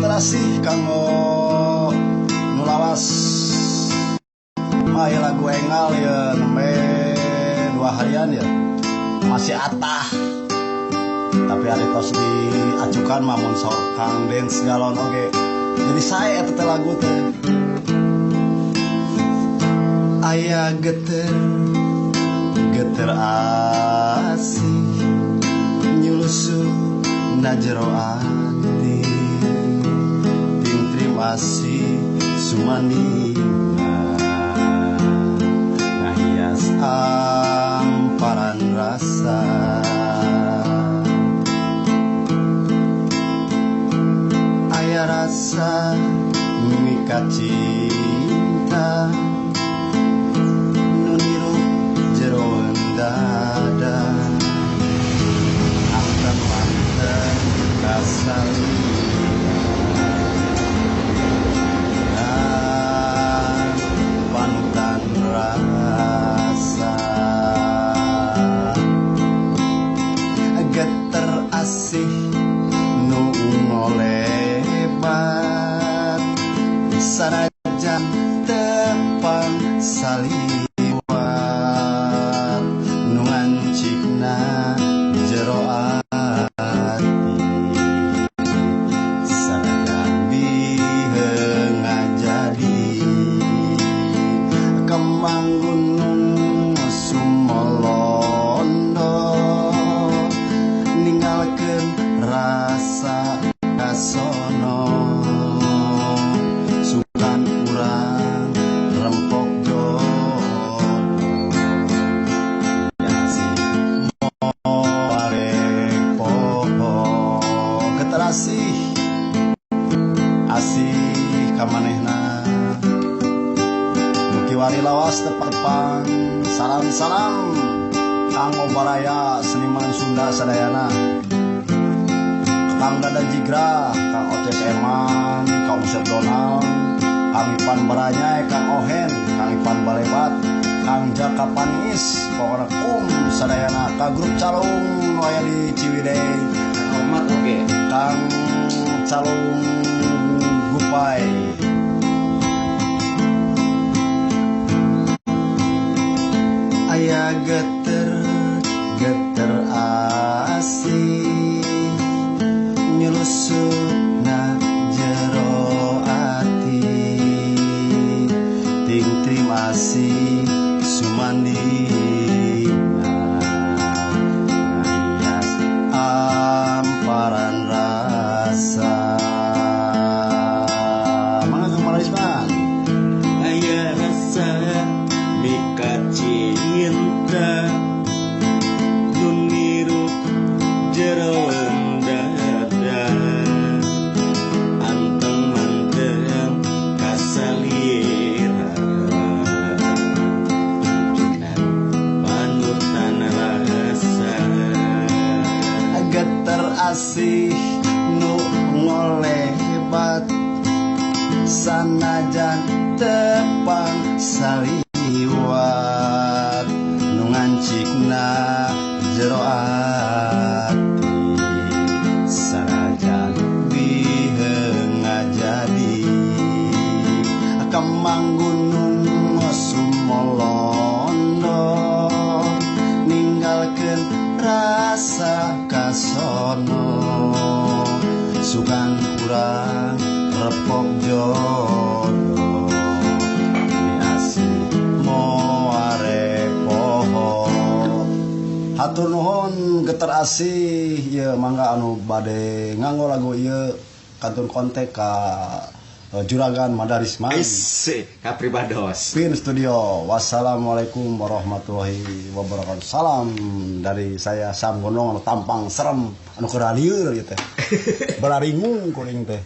Geter asih kanggo nu lawas. Mah lagu enggal ya nembe 2 harian ya. Masih atah. Tapi ari tos diacukan mah mun saur Kang Dance Galon oge. Jadi sae eta teh lagu teh. Aya geter geter asih nyulusup na jero ati ting trimasi sumandingna ngahias amparan rasa aya rasa mika cinta nu nirup jero dada anteng manteng kasalira panutan rasa geter asih nu ngolebat sanajan tepang saliwat nu ngancikna jero ati sanajan biheung ngajadi kembang gunung sumolondo ninggalkeun rasa kasono sukan urang rempok jodoh asih moarek poho geter asih asih kamanehna kiwari lawas tepang. Salam-salam Kang Obaraya seniman Sunda sadayana, Kang Dada Jigra, Kang Oces Eman, Kang Usep Donald, Kang Ipan Baranyai, Kang Ohen, Kang Ipan Balebat, Kang Jaka Panis, pokokna kum sadayana ka grup Calung aya di Ciwidey, Omat oge, Kang Calung Gupai. Aya geter geter asih nyelusup na jero ati ting trimasi sumandingna ngahias amparan rasa. Mangga Kang Madarisman. Aya rasa mika cinta nu nirup jero dada anteng manteng kasalira jujuran panutan rasa geter asih nu ngolebat sanajan tepang saliwat nu ngancikna jero ati sanajan biheung ngajadi kembang gunung sumolondo ninggalkeun rasa kasono sukan urang repok jodoh asih moare poho. Hatur nuhun geter asih ieu mangga anu bade nganggo lagu ieu kantun kontak ka Juragan Madarisman ka pribados Pin Studio. Wassalamualaikum warahmatullahi wabarakatuh. Salam dari saya Sam Gondong anu tampang serem anu keur lieur ieu teh. Bararingung kuring teh.